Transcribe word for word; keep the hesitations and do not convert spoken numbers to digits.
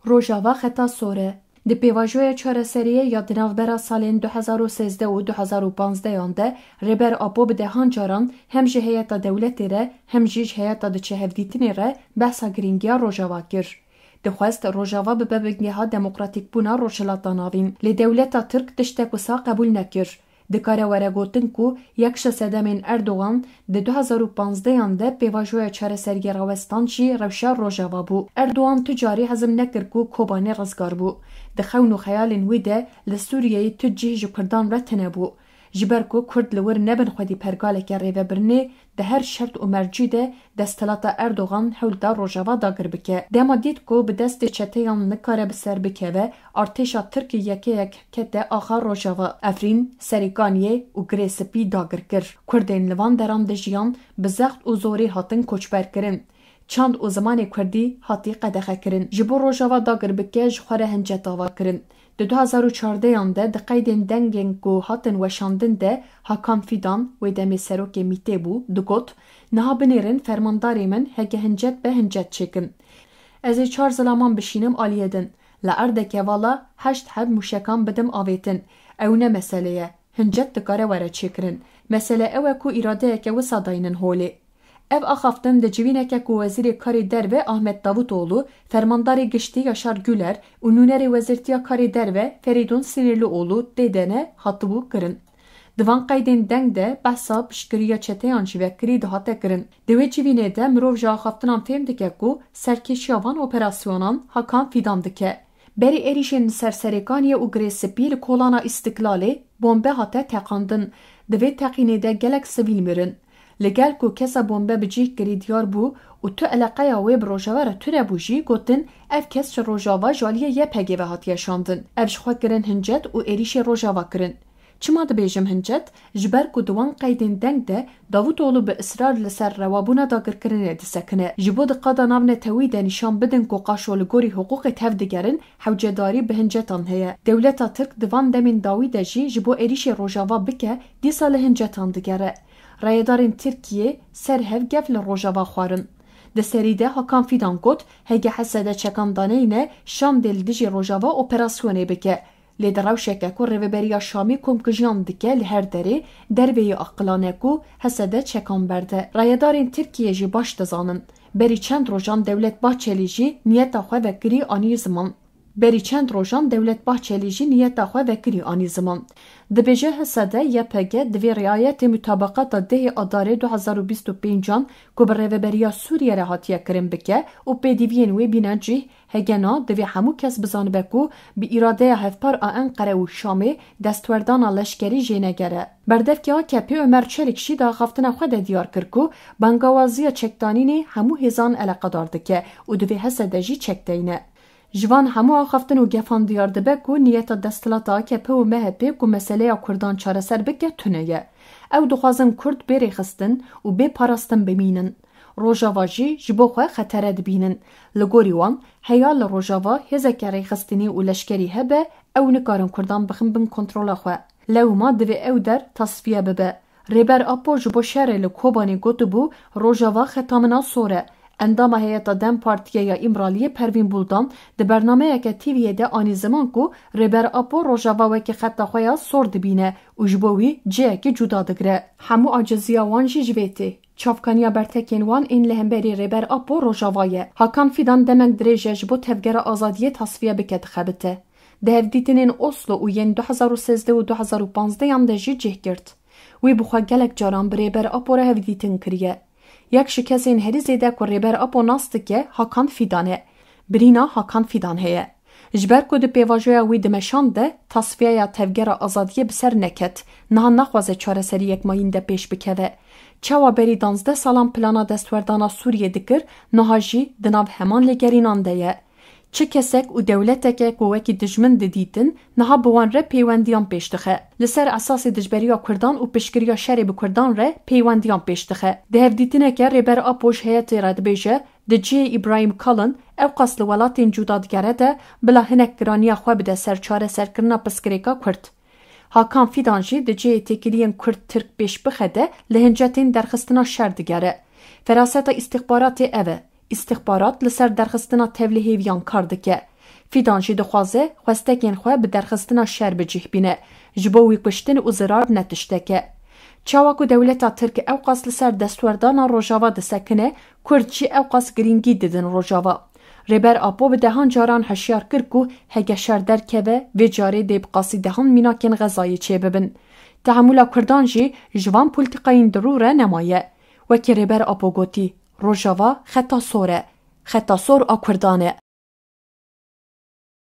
Rojava xeta sor e. Di pêvajoya çareseriyê ya di navbera salên du hezar û sêzdeh û du hezar û panzdeh an de Rêber Apo bi dehan caran hem ji heyeta dewletê re hem jî ji heyeta diçe hevdîtinê re behsa girîngiya Rojava kir. Dixwest Rojava bibe bingeha demokratîkbûna Rojhilata Navîn. Lê dewleta Tirk tiştek wisa qebûl nekir. Dikare were gotin ku yek ji sedemên Erdogan di du hezar û panzdeh an de pêvajoya çareseriyê rawestan jî rewşa Rojava bû. Erdogan tu carî hezm nekir ku Kobanê rizgar bû. Di xewn û xeyalên wî de li Sûriyeyê tu cih ji Kurdan re tune bû. Ji ber ku Kurd li wir nebin xwedî pergaleke rêvebirinê, di her şert û mercî de desthilata Erdogan hewl da Rojava dagir bike. Dema dît ku bi destê çeteyan nikare bi ser bikeve, artêşa Tirk yeke yek kete axa Rojava. Efrîn, Serêkaniyê û Girê Spî dagir kir. Kurdên li van deran dijiyan bi zext û zorê hatin koçberkirin. Çand û zimanê kurdî hatî qedexekirin. Ji bo Rojava dagir bike, ji xwe re hincet ava kirin. Di du hezar û çardeh an de di qeydên dengên ku hatin weşandin de Hakan Fidan, wê demê serokê mîtê bû, digot, niha binêrin fermandarê min, heke hincet be hincet çêkin. Ez ê çar zilaman bişînim aliyê din. Li erdeke vala heşt heb mûşekan bidim avêtin. Ew ne mesele ye. Hincet dikare were çêkirin. Mesele ew e ku îradeyeke wisa daynin holê. Ev axaftin di civîneke ku Wezîrê Karê Derve Ahmet Davutoglu, Fermandarê Giştî Yaşar Güler û nûnerê Wezîrtiya Karê Derve Ferîdun Sinirlioğlu tê de ne, hatibû kirin. Di van qeydên deng de behsa piştgiriya çeteyan ji vekirî dihate kirin. Di wê civînê de mirov ji axaftinan fêm dike ku serkêşiya van operasyonan Hakan Fidan dike. Berî êrîşên li ser Serêkaniyê û Girê Spî li kolana Îstiklalê bombe hate teqandin. Di vê teqînê de gelek sivîl mirin. Li gel ku kesa bombe bi cih kirî diyar bû û tu eleqeya wê bi Rojava re tune bû jî, gotin, ev kes ji Rojava ji aliyê Y P G ve hatiye şandin. Ev ji xwe kirin hincet û êrîşê Rojava kirin. Çima dibêjim hincet? Ji ber ku di wan qeydên deng de Davutoglu bi israr li ser rewabûna dagirkirinê disekine. Ji bo di qada navnetewî de nîşan bidin ku qaşo li gorî hiqûqê tevdigerin, hewcedarî bi hincetan heye. Dewleta Tirk di van demên dawî de jî ji bo êrîşê Rojava bike, dîsa li hincetan digere. Rayedarên Tirkiyê ser hev gef li Rojava xwarin. Di serî de Hakan Fidan got, hege H S D çekan daneyne, Şam dê li dijî Rojava operasyonê bike. Lê di rewşeke ku Rêveberiya Şamî komkujiyan dike li her derê, derveyî aqilane ku H S D çekan berde. Rayedarên Tirkiyê jî baş dizanin. Berî çend rojan Dewlet Bahçelî jî niyeta xwe vekirî anî ziman. Berî çend rojan Dewlet Bahçelî jî niyeta xwe vekirî anî ziman. Dibêje H S D Y P G divê riayetê mutabaqata dehê Adarê du hezar û bîst û pênc an ku bi Rêveberiya Sûriyê re hatiye kirin bike û pêdiviyên wê bîne cih, hege na, divê hemû kes bizanibe ku bi îradeya hevpar a Enqere û Şamê destwerdana leşkerî jêneger e. Berdevkê A K P Ömer Çelik jî di axaftina xwe de diyar kir ku bangawaziya çekdanînê hemû hêzan eleqedar dike û divê H S D jî çek deyne. Ji van hemû axaftin û gefan diyar dibe ku niyeta desthilata A K P û M H P ku meseleya Kurdan çareser bike tune ye. Ew dixwazin Kurd bê rêxistin û bê parastin bimînin. Rojava jî ji bo xwe xetere dibînin. Li gorî wan, heya li Rojava hêzeke rêxistinî û leşkerî hebe, ew nikarin Kurdan bixin bin kontrola xwe. Lewma divê ew der tasfiye bibe. Rêber Apo ji bo şerê li Kobanê gotibû, Rojava xeta min a sor e. Endama heyeta DEM Partiyê ya Îmraliyê Pervîn Buldan di bernameyeke T V'yê de anî ziman ku Rêber Apo Rojava wekî xeta xwe ya sor dibîne û ji bo wî cihekî cuda digire. Hemû aciziya wan jî ji vê tê. Çavkaniya bertekên wan ên li hemberî Rêber Apo Rojava ye. Hakan Fidan demek dirêj e ji bo Tevgera Azadiyê tasfiye bike dixebite. Di hevdîtinên Oslo û yên du hezar û sêzdeh û du hezar û panzdeh an de jî cih girt. Wî bi xwe gelek caran bi Rêber Apo re hevdîtin kiriye. Yek ji kesên herî zêde ku Rêber Apo nas dike, Hakan Fidan e. Birîna Hakan Fidan heye. Ji ber ku di pêvajoya wî dimeşand de tasfiyeya Tevgera Azadiyê bi ser neket, niha naxwaze çareseriyek mayînde pêş bikeve. Çawa berî danzdeh salan plana destwerdana Sûriyê dikir, niha jî di nav heman lêgerînan de ye. Çi kesek û dewleteke ku wekî dijmin didîtin, niha bi wan re pêwendiyan pêş dixe. Li ser esasê dijberiya Kurdan û piştgiriya şerê bi Kurdan re pêwendiyan pêş dixe. Di hevdîtineke Rêber Apo ji heyetê re dibêje, di cihê Îbrahîm Kalin ewqas li welatên cuda digere de, bila hinek giraniya xwe bide ser çareserkirina pirsgirêka Kurd. Hakan Fidan jî di cihê têkiliyên Kurd-Tirk pêş bixe de li hincetên derxistina şer digere. Feraseta îstixbaratê ev e. Îstixbarat li ser derxistina tevlihêviyan kar dike. Fîdan jî dixwaze xwestekên xwe bi derxistina şer bi cih bîne, ji bo wî kuştin û zirar ne tiştek e. Çawa ku dewleta Tirk ewqas li ser destwerdana Rojava disekine, Kurd jî ewqas girîngî didin Rojava. Rêber Apo bi dehan caran hişyar kir ku heke şer derkeve, vê carê dê bi qasî dehan mînakên Xezayê çêbibin. Tehemûla Kurdan jî ji van polîtîkayên dirû re nemaye. Wekî Rêber Apo gotî, Rojava xeta sor e. Xeta sor a Kurdan e.